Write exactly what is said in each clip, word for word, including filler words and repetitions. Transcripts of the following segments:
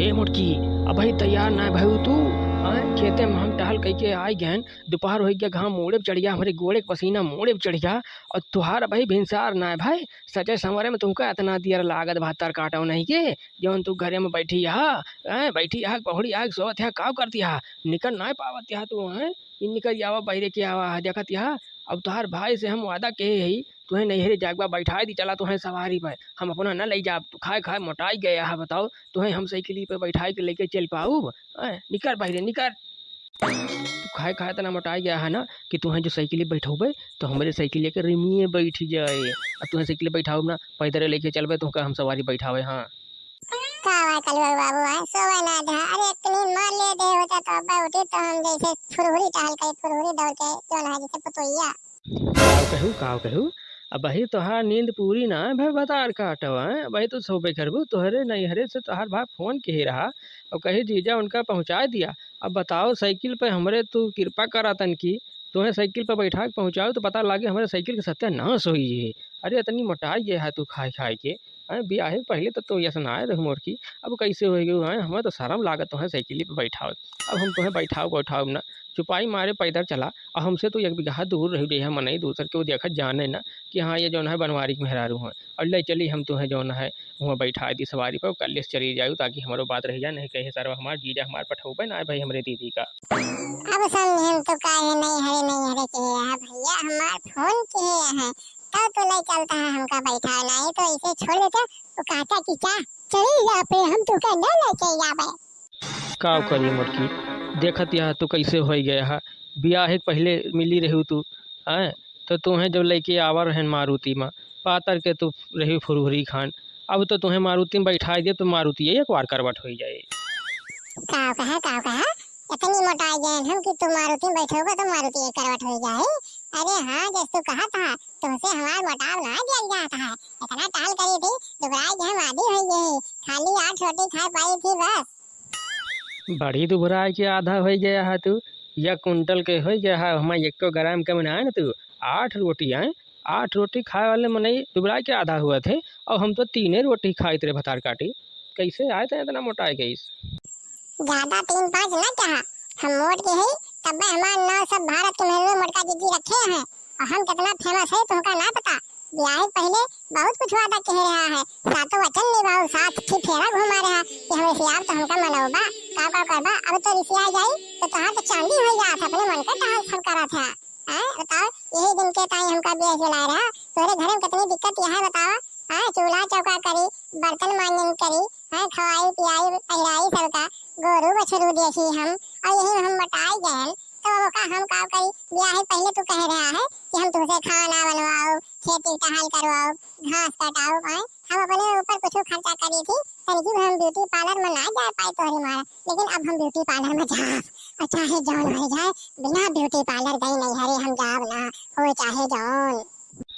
ए मोटकी, अबही तैयार नाय भयू तू? आय, खेते में हम टहल कइके आइ गएन, दुपहर होइ गया, घाम मूड़े पे चढ़ गया, हमरे गोड़े के पसीना मूड़े पे चढ़ गया, अउर तुहार अबही भिनसार नाय भय। सजे संवरे में तुमका एतना दियर लागत बा तर काटउ नहीं के, जउन तू घरे में बैठी हा, आय, बैठी हा, पहुड़ी हा, सोवत हा, काव करती हा, निकर नाय पावत हा तू, आय, ई निकर आवा, बहिरे के आवा, देखत हा, अब तुहार भाई से हम वादा किहे हई, तुहें नैहरे जाए के बा, बैठाइ दी, चला तुहें सवारी पे, हम अपना न लइ जाब, तू खाए खाए मोटाइ गए हा, बताओ, तुहें हम साइकिल पे बैठाइ के लइके चल पाउब? आय, निकर बहिरे, निकर। तू खाए खाए तना मोटाइ गया हा ना कि तुहें जो साइकिल बैठउबे, तो हमरे साइकिल के रिमिये बैठ जाए, अउर तुहें साइकिल बैठाउब ना, पैदरे लइके चलबे, तुहका हम सवारी बैठावे, हाँ। का हुआ कलुआ बाबू, आय, सोवे ना दे, अरे एक नींद मार ले दे होता तो अब्बा उठी तो हम जैसे फुरहुरी टहल के, फुरहुरी दौड़ के, जौन है जैसे पुतोहिया। काव कहू, काव कहू? अबही तोहार नींद पूरी ना भय, बतार काटव, हैं? अबही तो सोबे करबू, तोहरे नैहरे से तोहार भाई फोन किहे रहा अउर कहे जीजा उनका पहुँचाइ दिया। अब बताओ, साइकिल पे हमरे तू कृपा करा तनकी, तोहें साइकिल पे बैठा के पहुँचाओ तो पता लागे हमरे साइकिल के सत्यानाश होइ जाए। अरे इतनी मोटाइ गए हा तू खाए खाए के, हैं? बियाहे के पहिले तो तू यस नाय रहू मोटकी, अब कैसे होइ गयू, हैं? हमें तो शरम लागत तोहें साइकिल पे बैठाओ। अब हम तोहें बैठाओ बैठाओ ना, चुपाई मारे पैदल चला, अउर हमसे तू एक बिगहा दूर रह जइहा, मनई दूसर के वो देखत जाने ना कि हाँ, ये जौन है बनवारी के मेहरारू हैं, अउर ले चली हम तोहें जौन है वहाँ बैठाइ दी सवारी पर, कल्ले से चली जायू, ताकि हमरो बात रह जाए, नहीं कहे सरवा हमार जीजा हमार पठौबे ना भाई हमरे दीदी का। अब समझेन तो काहे नैहरे नैहरे के है भैया, हमार फोन किहे है, तब तो ले चलता है हमका बैठा, नहीं तो ऐसे छोड़ देते, वो कहता कि क्या चली जा पे, हम तो का ना लेके जाबे। का करी मोटकी, देखत यह तू कैसे होइ गया है, बियाहे के पहिले मिली रहू तू, हैं? तो तुहें जब लइके आवा रहेन मारुति में, पातर के तू रही फुरहुरी खान, अब तो तुहें मारुति में बैठाइ दे तो मारुति एक बार करवट होइ जाए। का कहा, का कहा? इतनी मोटाइ गए हम कि तू मारुति में बैठोगा तो मारुति एक करवट होइ जाए। अरे हाँ, जैसे तू कहा था, तुमसे हमार मोटाव ना दिया जाता है। इतना टहल करी थी, दुबराइ गए हम आधी होइ गई, खाली आठ रोटी खाए पाई थी बस। बड़ी दुबराइ के आधा होइ गया है तू, या कुंटल के होइ गया है, हमार एको ग्राम कम ना है ना तू, आठ रोटी आए, आठ रोटी खाए वाले मनई दुबराइ के आधा हुआ थे, और हम तो तीने रोटी खाइत रहे भतार काटी, कैसे आए थे इतना मोटाइ गइस? ज्यादा तीन पाँच ना कहा, हम मोट के हई, तब्बे हमार नाव सब भारत के महल में मोटका जिज्जी रखे हैं, और हम कितना famous है तुमका ना पता। ब्याहे पहले बहुत कुछ वादा कहे रहा है, सातों वचन निभाओ, सात ठी फेरा घुमा रहा कि हम रिसियाब तो हमका मनौबा, का का करबा, अब तो रिसिया जाई तो तोहार तो चांदी हो जात, अपने मन के टहल छल करत है। हैं, बताओ, यही दिन के ताई हमका ब्याह के लाए रहा, तोरे घर में कितनी दिक्कत यह है बतावा। हैं, चूल्हा चौका करी, बर्तन मांजन करी, हैं, खवाई पियाई पहिराई सबका, गोरू बछरू देखी हम, और यही में हम मोटाई गए, तो अब का हम का करी? ब्याह से पहले तू कह रहा है कि हम तुमसे खाना बनवाओ, खेती टहल करवाओ, घास कटाओ, हैं, हम अपने ऊपर कुछ खर्चा करी थी, तनिकी भी हम beauty parlour में ना जा पाए तोहरी मारा, लेकिन अब हम beauty parlour में जाब, और चाहे जौन हो जाए, बिना beauty parlour गई नैहरे हम जाब ना, हो चाहे जौन।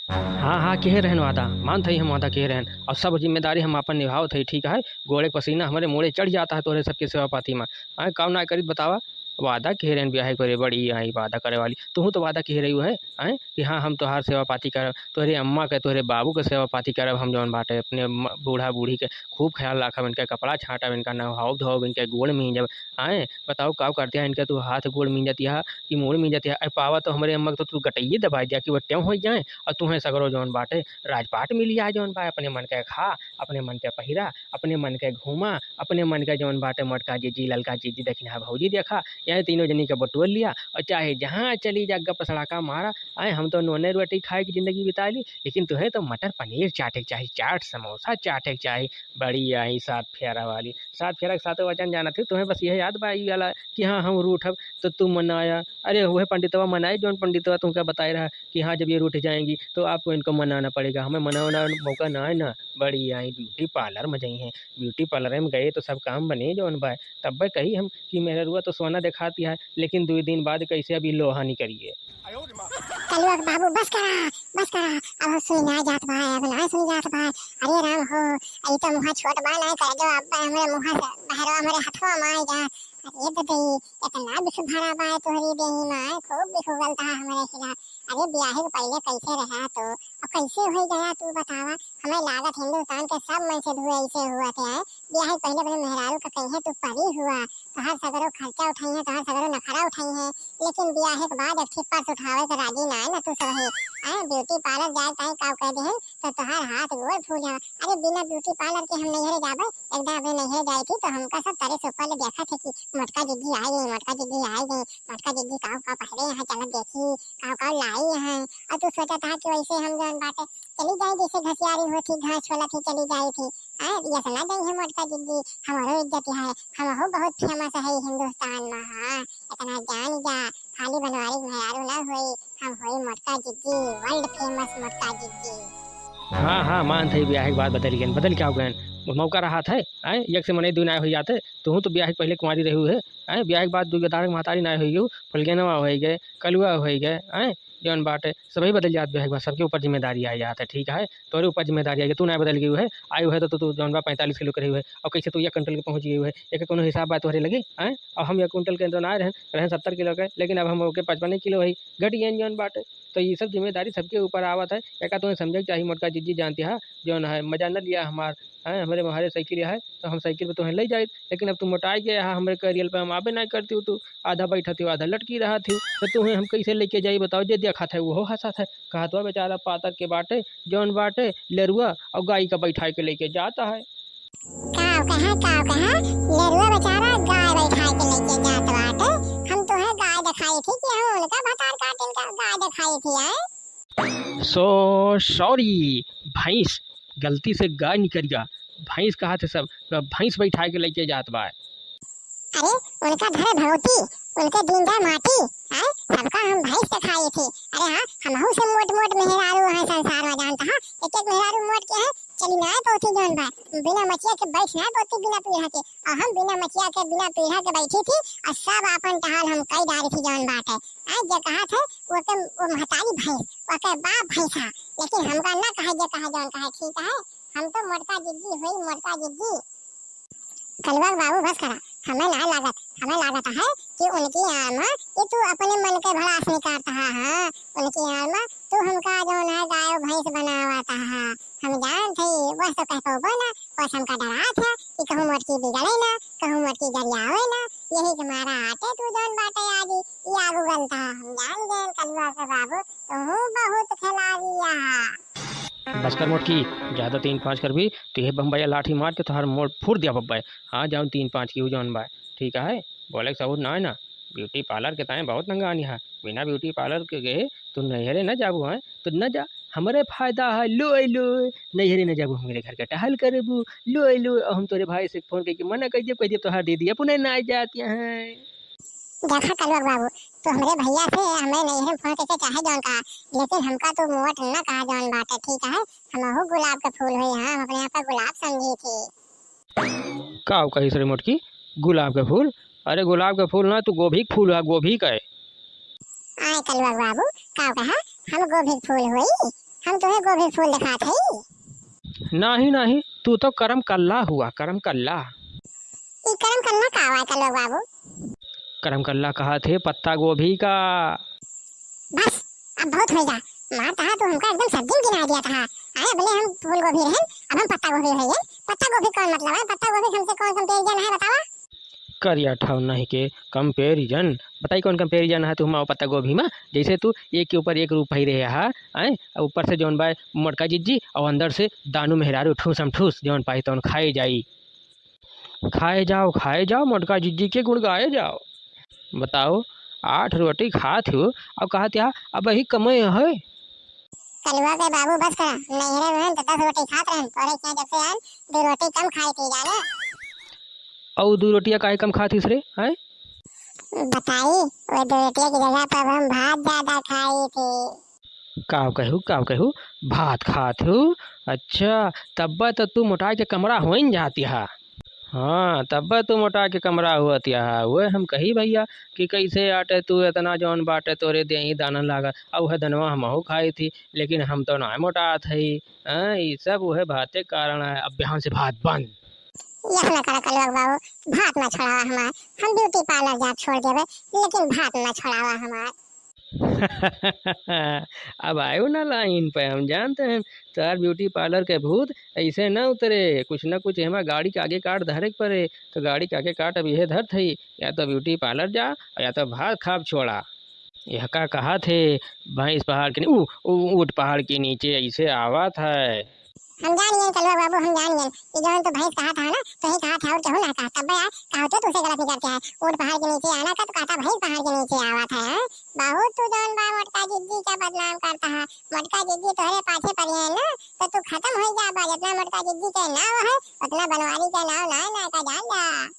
हाँ, हाँ, किहे रहन वादा, मानत हई हम वादा किहे रहन, और सब जिम्मेदारी हम आपन निभावत हई, ठीक है? गोड़े के पसीना हमरे मूड़े चढ़ जाता है तोहरे सबके सेवा पाती में। आए, काम ना करीत बतावा, वादा किहे रहन ब्याहे करे, बड़ी आई वादा करे वाली। तुहूँ तो वादा किहे रही है, आए, कि हाँ, हम तोहार सेवा पाती करब, तोहरे अम्मा के, तोहरे बाबू के सेवा पाती करब, हम जौन बाटे अपने म-, बूढ़ा बूढ़ी के खूब ख्याल राखब, इनका कपड़ा छांटब, इनका नहाउब धोउब, इनके गोड़ मींजब। आए, बताओ, का करतिया इनके तू हाथ गोड़ मींजतिया कि मूड़ मींजतिया? अरे पावा तो हमरे अम्मा के तो तू गटइये दबाइ दिया कि वो ट्यों होइ जाए, और तुहें सगरो जौन बाटे राजपाट मिल जाए, जौन बा अपने मन के खा, अपने मन के पहिरा, अपने मन के घूमा, अपने मन के जौन बाटे मोटका जीजी, ललका जीजी, दखिनहा भौजी देखा, यही तीनों जनी के बटोर लिया, और चाहे जहाँ चली जा गप सड़ाका मारा। आए, हम तो नोने रोटी खाए की जिंदगी बिता ली, लेकिन तुहें तो मटर पनीर चाटे के चाही, चाट समोसा चाटे के चाही। बड़ी आई सात फेरा वाली, सात फेरा के सातों वचन जानत ही, तुहें बस यह याद बा ई वाला कि हाँ, हम रूठब तो तू मनाया। अरे वह पंडितवा मनाए, जौन पंडितवा तुमका बताए रहा कि हाँ, जब ये रूठ जाएंगी तो आपको इनको मनाना पड़ेगा, हमें मनाना मौका ना है ना। बड़ी आई beauty parlour में जाई हैं, beauty parlour में गए तो सब काम बने जौन बा। तब कही हम कि मेहरुआ तो सोना दिखाती है, लेकिन दो दिन बाद कैसे अभी लोहा निकरिए। कलुआ के बाबू, बस करा, बस करा, अब हम सुनी ना जात बा, अब ना सुनी जात बा। अरे राम हो, ई तो मुहा छोट बा ना, कर जो अब हमरे मुहा से बहरवा हमरे हथवा में आ जा। अरे ददई, इतना बिख भरा बा तोहरी देही में, खूब बिख उगलता है हमरे खिला। अरे ब्याहे के पहले कैसे रहा तू, और कैसे हो गया तू बतावा? हमें लागत हिंदुस्तान के सब मन से धुए ऐसे हुआ थे, हैं? बियाहे के पहिले अपने मेहरारू का कहिए, "तू परी हुआ, तोहार सगरो खर्चा उठाई है, तोहार सगरो नखरा उठाई है, लेकिन बियाहे के बाद एक ठे पर्स उठावे के राजी ना है ना तू सब है। आए, ब्यूटी पार्लर जाए ताई का कह देहन, तो तोहार हाथ गोड़ फूल जावा।" अरे, बिना ब्यूटी पार्लर के हम नैहरे जाबे? एकदम अपने नैहरे जाई थी, तो हमका सब तरे से ऊपर ले देखा थे कि मोटका जिज्जी आई गई, मोटका जिज्जी आई गई, मोटका जिज्जी काऊ का पहरे यहाँ, चलत देखी, काऊ काऊ लाई है। और तू सोचा था कि वैसे हम जौन बाटे चली जाए, जैसे घसियारी होती, घास छोला थी, चली जाई थी। आए, ये सुना गई है मोटका जिज्जी, हमारो इज्जत है, हम हो बहुत फेमस है हिंदुस्तान में। हाँ, इतना जान जा, खाली बनवारी के मेहरारू ना होई, हम होई मोटका जिज्जी, वर्ल्ड फेमस मोटका जिज्जी। हाँ, हाँ, मान थे, ब्याह के बाद बदल गए, बदल क्या हो गए? मौका रहा था, आए, एक से मने दू ना हो जाते, तू तो ब्याह के पहले कुंवारी रही है, आए, ब्याह के बाद दू गदार महतारी ना हो गई, फुलगेनवा हो गए, कलुआ हो गए, आए, जौन बाटे, सबही बदल जात बे, एक बार सबके ऊपर जिम्मेदारी आ जात है, ठीक है? तोरे ऊपर जिम्मेदारी आ गई, तू ना बदल गई है, आई है तो तू, तू जौन बा पैंतालीस किलो के रही है, और कैसे तू एक कुंटल के पहुँच गई है, एक कोनो हिसाब बात तोहरे लगे, हैं? अब हम एक कुंटल के तो ना रहन, रहन सत्तर किलो के, लेकिन अब हम ओके पचपन किलो है, घट गए जौन बाटे। तो ये सब जिम्मेदारी सबके ऊपर आवत है, एका तुम्हें समझे के चाहिए, मोटका जिज्जी जानती है, जौन है, मजा न लिया हमार, हैं? हमरे मोहारे साइकिल है, तो हम साइकिल पे तुम्हें ले जाए, लेकिन अब तू मोटाई गया है, हमरे कैरियर पे हम आबे ना करती हो, तू आधा बैठत हो, आधा लटकी रहत हो, तो तुम्हें हम कैसे लेके जाई बताओ? जे देखत है, वो हंसत है, कहत हुआ बेचारा पातर के बाटे, जौन बाटे, लेरुआ और गाय का बैठाए के लेके जाता है। काव कहा, काव कहा, लेरुआ बेचारा गाय बैठाए के लेके जात बाटे। हम तोहे गाय दिखाई थी कि हम उनका भतार काटिन का गाय दिखाई थी, आए? So sorry, भैंस, गलती से गाय निकल गया, भैंस कहा थे सब, तो भैंस बैठाए के लेके जात बा। अरे, उनका धरे भगवती, उनके दीन दे माटी, हैं? सबका हम भैंस दिखाई थी। अरे हाँ, हमहू से मोट मोट मेहरारू हैं संसार में, जानता है? एक एक मेहरारू मोट के हैं, चली ना पौती जौन बा, बिना मचिया के बैठ ना पौती बिना पीढ़ा के, और हम बिना मचिया के, बिना पीढ़ा के बैठी थी, और सब आपन टहल हम कई डारी थी जौन बाटे। हैं, जे कहा थे, वो के, वो महतारी भैंस, वो के बाप भैंसा, लेकिन हमका ना कहे जे कहे जौन कहे, ठीक है? हम तो मोटका जिज्जी हुई, मोटका जिज्जी। कलुआ के बाबू बस करा, हमें ना लागत, हमें लागत है कि उनकी आमा, ये तू अपने मन के भड़ास निकालता है, हाँ, उनकी आमा, तू हमका जौन है गाय भैंस बनावत है, हम जानत है, बस तो कह पाबो ना, बस हमका डरात है कि कहूँ मोटकी बिगड़े ना, कहूँ मोटकी गरियावे ना, यही के मारा आटे तू जौन बाटे आज, ये आगू गलता है, हम जान गए कलुआ के बाबू, तू बहुत खिलाड़ी यहाँ। बस कर मोटकी, ज्यादा तीन पाँच करबी, तो ये बम्बैया लाठी मार के तोहार मोड़ फोड़ दिया बब्बे। हाँ, जाऊन तीन पाँच की जौन बा, ठीक है, बोले के सबूत ना है ना, ब्यूटी पार्लर के ताए बहुत नंगानी है, बिना ब्यूटी पार्लर के गए तू नैहरे न जाबू, हैं, तो न जा, हमरे फायदा है, लो ए लो, नैहरे न जाबू, हमरे घर के टहल करबू, लो ए लो, हम तोरे भाई से फोन करके मना कर दिए, कह दिए तोहार दीदी अपने ना जात यहाँ। देखा कलुआ बाबू, तू हमरे भैया से हमें नैहरे फोन करके चाहे जौन कहा, लेकिन हमका तू मोट न कहा जौन बाटे, ठीक है? हमहू गुलाब के फूल हुई, हाँ, हम अपने आप का गुलाब समझी थी। का कहिस रे मोटकी, गुलाब के फूल? अरे गुलाब के फूल ना, तू गोभी के फूल है, गोभी के। आए कलुआ बाबू, का कहा? हम गोभी के फूल हुई? हम तुम्हें गोभी के फूल दिखात हई? नाही, नाही, तू तो करम कल्ला हुआ, करम कल्ला। ई करम कल्ला का हुआ है कलुआ बाबू? करम कल्ला कहा थे पत्ता गोभी का। बस, अब बहुत होइगा। मार तहा तू हमका एकदम सब्जी में गिना दिया तहा। आए, भले हम फूल गोभी रहन, अब हम पत्ता गोभी हो गए। पत्ता गोभी कौन मतलब है? पत्ता गोभी हमसे कौन comparison है, बतावा? करिया ठाव नहीं के comparison। बताई कौन comparison है तू हमार पत्ता गोभी में? जैसे तू एक के ऊपर एक रूप ही रहे हा, आए? ऊपर से जौन बाय मोटका जिज्जी और अंदर से दानू मेहरारू ठूसम ठूस, जौन पाई तौन खाए जाई। खाए जाओ, खाए जाओ, मोटका जिज्जी के गुण गाए जाओ। बताओ, आठ रोटी खात हो, अब कहत या, अब ही कमे है। कलुआ के बाबू बस करा, नैहरे में तो दस रोटी खात रहन, तोरे क्या जब से आन, दो रोटी कम खाई थी जाने। और दो रोटियां काहे कम खात हिस रे, हैं? बताई, वो दो रोटियां की जगह पर हम भात ज्यादा खाई थी। काव कहू, काव कहू, भात खात हू? अच्छा, तब्बे तो तू मोटाई के कमरा होइन जाती हा। हाँ, तब्बे तू मोटाई के कमरा हुआ तिया हा। वह हम कही भैया कि कैसे आटे तू इतना जौन बाटे तोरे देही दाना लागा। अब वह दनवा हमहू खाई थी, लेकिन हम तो ना मोटात हई। हाँ, ई सब वह भाते कारण है। अब बिहान से भात बंद। यह ना करा कलुआ बाबू, भात ना छोड़ावा हमार। हम ब्यूटी पार्लर जाब छोड़ देबे, लेकिन भात ना छोड़ावा हमार। अब आयो ना लाइन पे, हम जानते हैं तोहार ब्यूटी पार्लर के भूत ऐसे ना उतरे। कुछ ना कुछ एमा गाड़ी के आगे काट धरे के पड़े, तो गाड़ी के आगे काट अब इहे धरत हई, या तो ब्यूटी पार्लर जा, या तो भात खाब छोड़ा। यह का कहा थे, भैंस पहाड़ के नी-, ऊ, ऊ, ऊँट पहाड़ के नीचे ऐसे आवत है। हम जान गए कलुआ बाबू, हम जान गए। ये जौन तू भैंस कहा था ना, तो ही कहा था और केहू ना कहा। तब यार, कहा तो तुझसे गलत नहीं करते हैं। ऊँट पहाड़ के नीचे आना का, तो कहता भैंस पहाड़ के नीचे आवत है, हैं? बहुत तू जौन बा मोटका जिज्जी का बदनाम करता है। मोटका जिज्जी तोहरे पाछे पड़ी है ना, तो तू खत्म हो जा बा। जितना मोटका जिज्जी के नाव है, उतना बनवारी के नाव ना, ना का जान जा।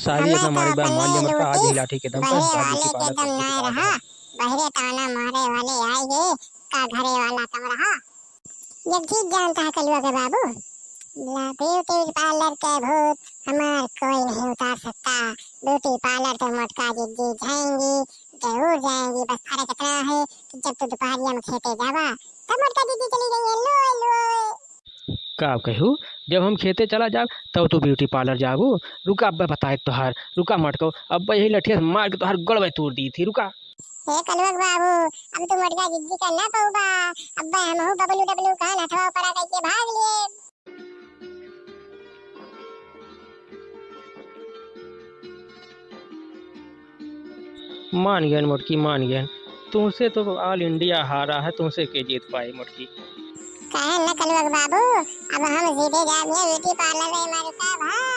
सारी हमें इतना तो मारी बा, अपने मान जा मोटका आज लूटी, ही लाठी के दम पर बहरे आज वाले की के पालक दम के ना पास रहा। है। बहरे ताना मारे वाले आए गे, का घरे वाला कम रहा। जब ठीक जानता है कलुआ के बाबू, ला ब्यूटी पार्लर के भूत हमार कोई नहीं उतार सकता। ब्यूटी पार्लर तो मोटका जिज्जी जाएंगी, जरूर जाएंगी। बस फर्क इतना है कि जब तू दोपहरिया में खेते जावा, तब मोटका जिज्जी चली गई है। लो, लो। का कहू, जब हम खेते चला जाब, तब तू ब्यूटी पार्लर जाबू? रुका, अब्बे बताए तोहार, रुका मटको, अब्बे यही लठिया से मार के तोहार गोड़वे तोड़ दी थी, रुका। हे कलुआ के बाबू, अब तू मोटका जिज्जी का ना पउबा। अब्बे हमहू बबलू डबलू का हथवा पड़ा करके भाग लिए। मान गयन मोटकी, मान गयन। तुमसे तो all India हारा है, तुमसे के जीत पाई मोटकी। कहे न कलुआ के बाबू, अब हम सीधे जाब ये ब्यूटी पार्लर में मारे का भा।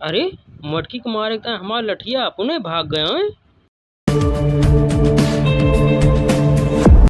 अरे, मोटकी के मारे का हमार लठिया अपने भाग गए हैं।